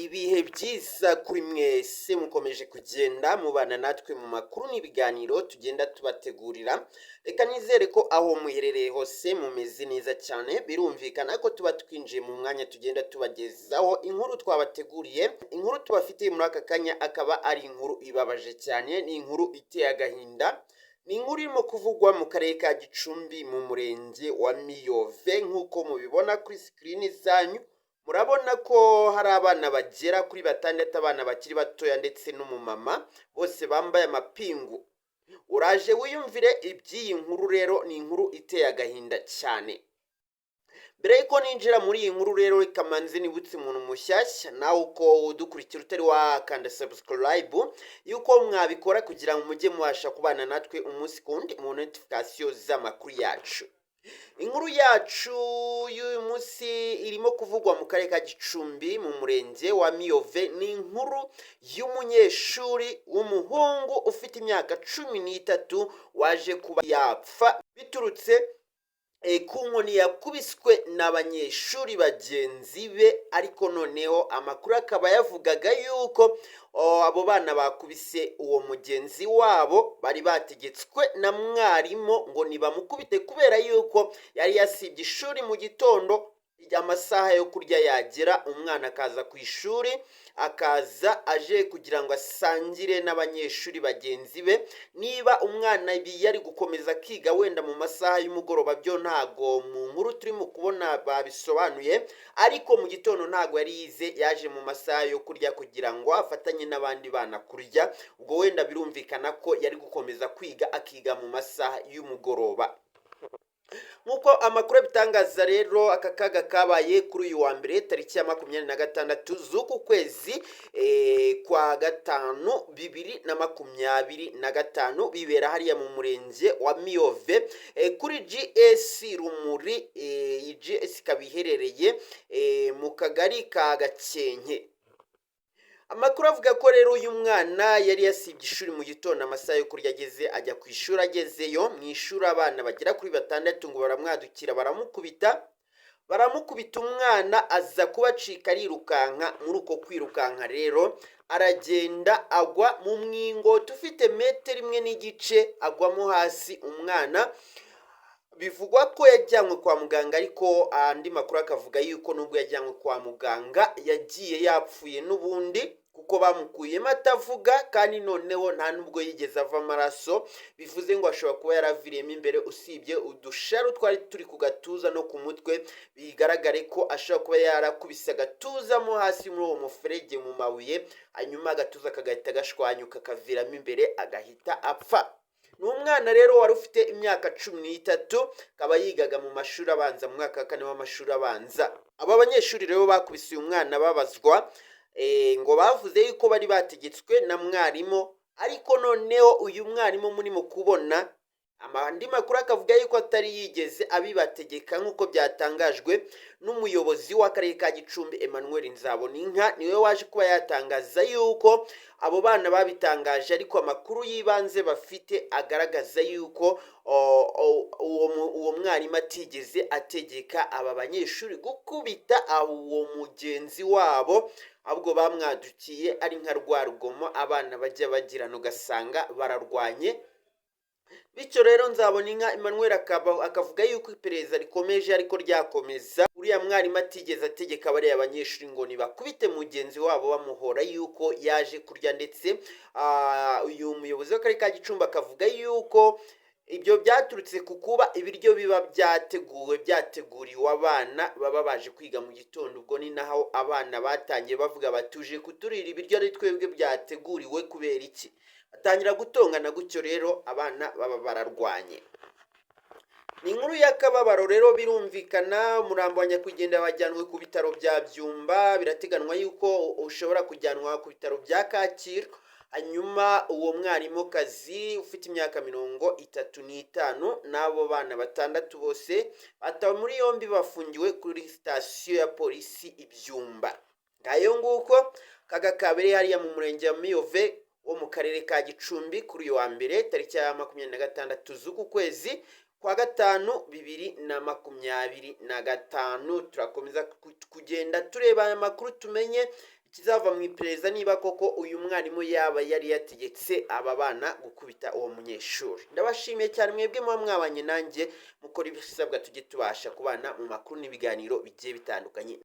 Ibihe byiza kuri mwese mukomeje kugenda mubana natwe mu makuru n'ibiganiro tugenda tubategurira. Reka nizere ko aho muherereye hose mumeze neza cyane. Birumvikana ko tuba twinjiye mu mwanya tugenda tubagezaho inkuru twabateguriye. Inkuru tubafitiye muri aka kanya akaba ari inkuru ibabaje cyane, ni inkuru iteye agahinda, ni inkuru irimo kuvugwa mu karere ka Gicumbi mu murenge wa Miyove. Nk'uko mubibona kuri sikirini zanyu, murabona ko hari abana bagera kuri batandatu, abana bakiri batoya ndetse n'umumama, bose bambaye amapingu. Uraje wiyumvire iby'iyi nkuru. Rero ni inkuru iteye agahinda cyane. Mbere y'uko ninjira muri iyi nkuru rero, reka manze nibutse umuntu mushyashya nawe uko udukurikira utari wakanda subscribe yuko mwabikora kugira ngo mujye mubasha kubana natwe umunsi ku wundi mu notification z'amakuru yacu. Inkuru yacu y'uyu munsi irimo kuvugwa mu karere ka Gicumbi mu murenge wa Miyove. Ni inkuru y'umunyeshuri w'umuhungu ufite imyaka 13 waje kuba yapfa biturutse ku nkoni yakubiswe n'abanyeshuri bagenzi be. Ariko noneho amakuru akaba yavugaga yuko abo bana bakubise uwo mugenzi wabo bari bategetswe na mwarimu ngo ntibamukubite kubera yuko yari yasibye ishuri mu gitondo, amasaha yo kurya yagera umwana akaza ku ishuri, akaza aje kugira ngo asangire n'abanyeshuri bagenzi be. Niba umwana yari gukomeza akiga wenda mu masaha y'umugoroba, byo ntago mu nkuru turimo kubona babisobanuye, ariko mu gitondo ntago yari yize, yaje mu masaha yo kurya kugira ngo afatanye n'abandi bana kurya. Ubwo wenda birumvikana ko yari gukomeza kwiga, akiga mu masaha y'umugoroba. Nk'uko amakuru abitangaza rero, aka kaga kabaye kuri uyu wa mbere tariki ya 26 z'uku kwezi kwa gatanu 2025, bibera hariya mu murenge wa Miyove kuri GS Rumuri. Iyi GS ikaba iherereye mu kagari ka Gakenke. Amakuru avuga ko rero uyu mwana yari yasibye ishuri mu gitondo, amasaha yo kurya ageze ajya ku ishuri. Agezeyo mu ishuri, abana bagera kuri batandatu ngo baramwadukira, baramukubita, baramukubita. Umwana aza kubacika arirukanka. Muri uko kwirukanka rero aragenda agwa mu mwingoti ufite metero 1.5, agwamo hasi. Umwana bivugwa ko yajyanywe kwa muganga, ariko andi makuru akavuga yuko nubwo yajyanywe kwa muganga yagiye yapfuye n'ubundi, kuko bamukuyemo atavuga, kandi noneho nta nubwo yigeze ava amaraso, bivuze ngo ashobora kuba yaraviriyemo imbere. Usibye udusharu twari turi ku gatuza no ku mutwe, bigaragare ko ashobora kuba yarakubise agatuza mo hasi muri uwo muferege mu mabuye, hanyuma agatuza kagahita gashwanyuka kaviramo imbere, agahita apfa. Ni umwana rero wari ufite imyaka 13, akaba yigaga mu mashuri abanza, mu mwaka wa kane w'amashuri abanza. Aba banyeshuri rero bakubise uyu mwana, babazwa ngo bavuze yuko bari bategetswe na mwarimu. Ariko noneho uyu mwarimu murimo kubona, andi makuru akavuga yuko atari yigeze abibategeka, nk'uko byatangajwe n'umuyobozi w'akarere ka Gicumbi, Emmanuel Nzaboninka. Niwe waje kuba yatangaza yuko abo bana babitangaje, ariko amakuru y'ibanze bafite agaragaza yuko uwo mwarimu atigeze ategeka aba banyeshuri gukubita uwo mugenzi wabo, ahubwo bamwadukiye ari nka rwa rugomo abana bajya bagirana, ugasanga bararwanye. Bityo rero Nzaboninka Emmanuel akaba akavuga yuko iperereza rikomeje, ariko ryakomeza uriya mwarimu atigeze ategeka bariya banyeshuri ngo nibakubite mugenzi wabo bamuhora yuko yaje kurya. Ndetse uyu muyobozi w'akarere ka Gicumbi akavuga yuko ibyo byaturutse ku kuba ibiryo biba byateguwe byateguriwe abana baba baje kwiga mu gitondo. Ubwo ni naho abana batangiye bavuga batuje kuturira ibiryo ari twebwe byateguriwe kubera iki? Batangira gutongana gutyo rero, abana baba bararwanye. Ni inkuru y'akababaro rero birumvikana. Umurambo wa nyakwigendera wajyanwe ku bitaro bya Byumba, birateganywa yuko ushobora kujyanwa ku bitaro bya Kacyiru. Hanyuma uwo mwarimukazi ufite imyaka 35 n'abo bana batandatu bose batawe muri yombi, bafungiwe kuri sitasiyo ya polisi i Byumba. Ngayo nguko kaga kabereye hariya mu murenge wa Miyove wo mu karere ka Gicumbi kuri uyu wa mbere tariki ya 26 z'uku kwezi kwa gatanu 2025. Turakomeza kugenda tureba aya makuru tumenye. Ikizava mu iperereza niba koko uyu mwarimu yaba yari yategetse aba bana gukubita uwo munyeshuri. Ndabashimiye cyane mwebwe muba mwabanye nanjye, mukora ibisabwa tujye tubasha kubana mu makuru n'ibiganiro bigiye bitandukanye.